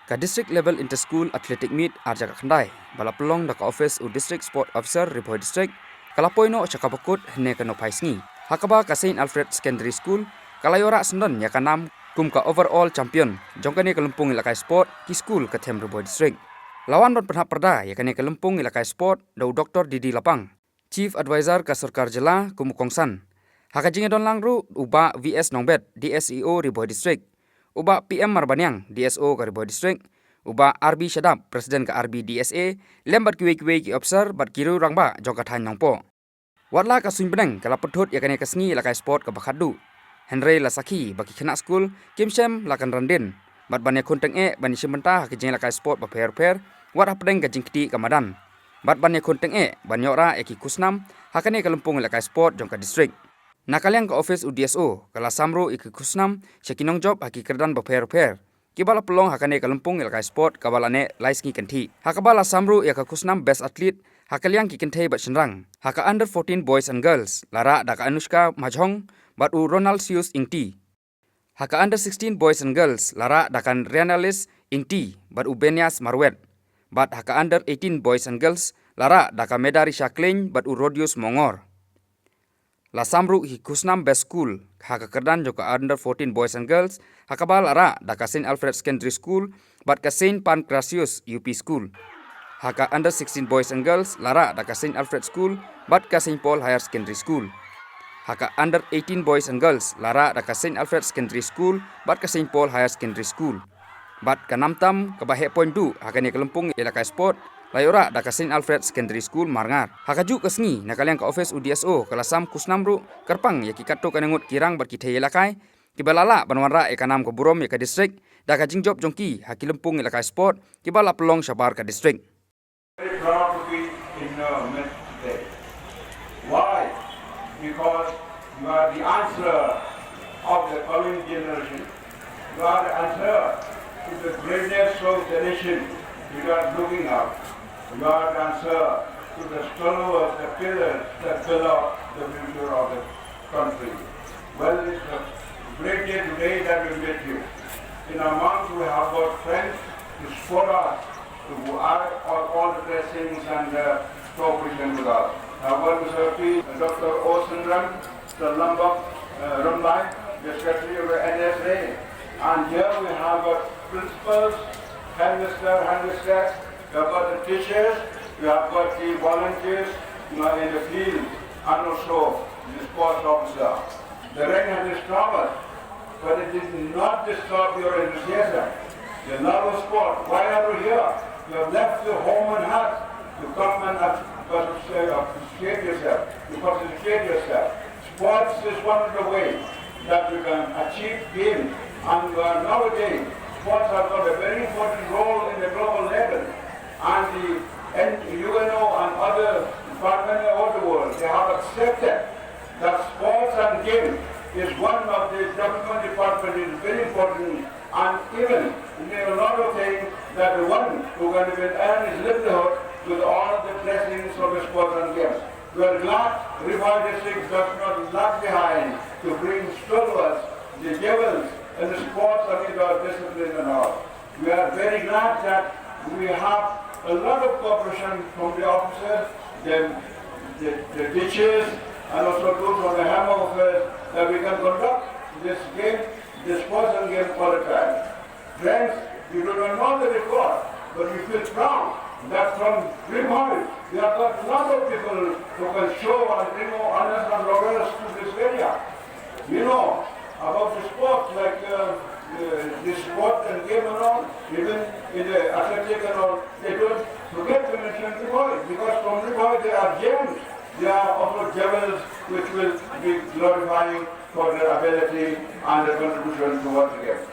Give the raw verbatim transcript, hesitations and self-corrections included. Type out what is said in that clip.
Ka District Level Inter-School Athletic Meet arhajar khyndai, ba la pynlong da ka office u District Sport Officer Ri Bhoi District, ka la poi noh sha kaba kut hynne ka nohphai sngi, ha kaba ka Saint Alfred Secondary School ka la ïoh rah syndon ïa ka nam kum ka overall champion jong kane ka lympung ïalehkai sport ki skul ka them Ri Bhoi District. La wan ban pynhap pyrda ïa kane ka lympung ïalehkai sport da u Doktor D D Lapang, Chief Advisor ka Sorkar Jylla kum u kongsan. Ha ka jingïadon lang ruh u Bah V S Nongbet, D S E O Ri Bhoi District, u Bah P M Marbaniang, D S O ka Ri Bhoi District, u Bah R B Shadap, President ka R B D S A, lem bad kiwei kiwei ki officer bad ki riew rangbah jong ka thaiñ Nongpoh. Wat la ka suiñ bneng ka la pynthut ïa kane ka sngi ïalehkai sport kaba khatduh, hynrei la sakhi ba ki khynnah skul kim shym la kynran dien bad ban ïakhun tyngeh ban ïashim bynta ha ki jingïalehkai sport bapher bapher, wat hapdeng ka jingkti ka madan, bad ban ïakhun tyngeh ban ïoh rah ïa ki khusnam ha kane ka lympung ïalehkai sport jong ka district. Na ka liang ka office u D S O ka la sam ruh ïa ki khusnam sha ki nongjop ha ki kyrdan bapher bapher kiba la pynlong ha kane ka lympung ïalehkai sport kaba la neh lai sngi kynthih, ha kaba la sam ruh ïa ka khusnam Best Athlete ha ka liang ki kynthei bad shynrang. Ha ka under fourteen boys and girls la rah da ka Anushka Majhong bad u Ronalsius Ingti. Ha ka under sixteen boys and girls la rah da ka Rianalis Ingti bad u Benias Marwet. Bad ha ka under eighteen boys and girls la rah da ka Medarisha Klein bad u Rodius Mongor. La sam ruh ïa ki khusnam Best School ha ka kyrdan jong ka under fourteen boys and girls, ha kaba la rah da ka Saint Alfred Secondary School bad ka Saint Pancratius U P School. Ha ka under sixteen boys and girls la rah da ka Saint Alfred School bad ka Saint Paul Higher Secondary School. Ha ka under eighteen boys and girls la rah da ka Saint Alfred Secondary School bad ka Saint Paul Higher Secondary School. Bad ka nam tam kaba heh point duh ha kane ka lympung ïalehkai sport la ïoh rah da ka Saint Alfred Secondary School Marngar. Ha kajuh ka sngi, na ka liang ka office u D S O ka la sam khusnam ruh kyrpang ïa ki katto katne ngut ki rangbah bad ki thei ïalehkai kiba la lah ban wanrah ïa ka nam ka burom ïa ka district da ka jingjop jong ki ha ki lympung ïalehkai sport kiba la pynlong shabar ka district. Very proud to be in your midst today. Why? Because you are the answer of the coming generation. You are the answer to the greatness of the nation. You are looking up. You are the answer to the stalwarts, the pillars that build up the future of the country. Well, it's a great day today that we meet you. In our month, we have got friends to support us, to all, all, all the blessings and the cooperation with us. Now, one is Doctor O Sundram, the Lambok uh, Rumbai, the secretary of the N S A. And here we have got principals, headmaster, headmistress, we have got the teachers, we have got the volunteers, you know, in the field, and also the sports officer. The rain has disturbed us, but it did not disturb your enthusiasm. The love of sport. Why are you here? You have left your home and heart to come and uh, participate, uh, participate yourself, to participate yourself. Sports is one of the ways that we can achieve gain. And uh, nowadays, sports have got a very important role in the global level. And the N- U N O and other departments all the world, they have accepted that sports and game is one of the development department is very important. And even in a lot of things that the one who can even earn his livelihood with all the blessings of the sports and games. We are glad Ri Bhoi District does not lag behind to bring stalwarts, the jewels, and the sports and indoor discipline and all. We are very glad that we have a lot of cooperation from the officers, the, the, the teachers, and also those from the Home Office that we can conduct this game, this sports and game all the time. Friends, you do not know the record, but you feel proud that from Ri Bhoi, we have got a lot of people who can show and bring honors and laurels to this area. You know about the sport, like uh, uh, the sport and game and all, even in the athletic and all, they don't forget to mention Ri Bhoi, because from Ri Bhoi they are gems, they are also jewels which will be glorifying for their ability and their contribution towards the game.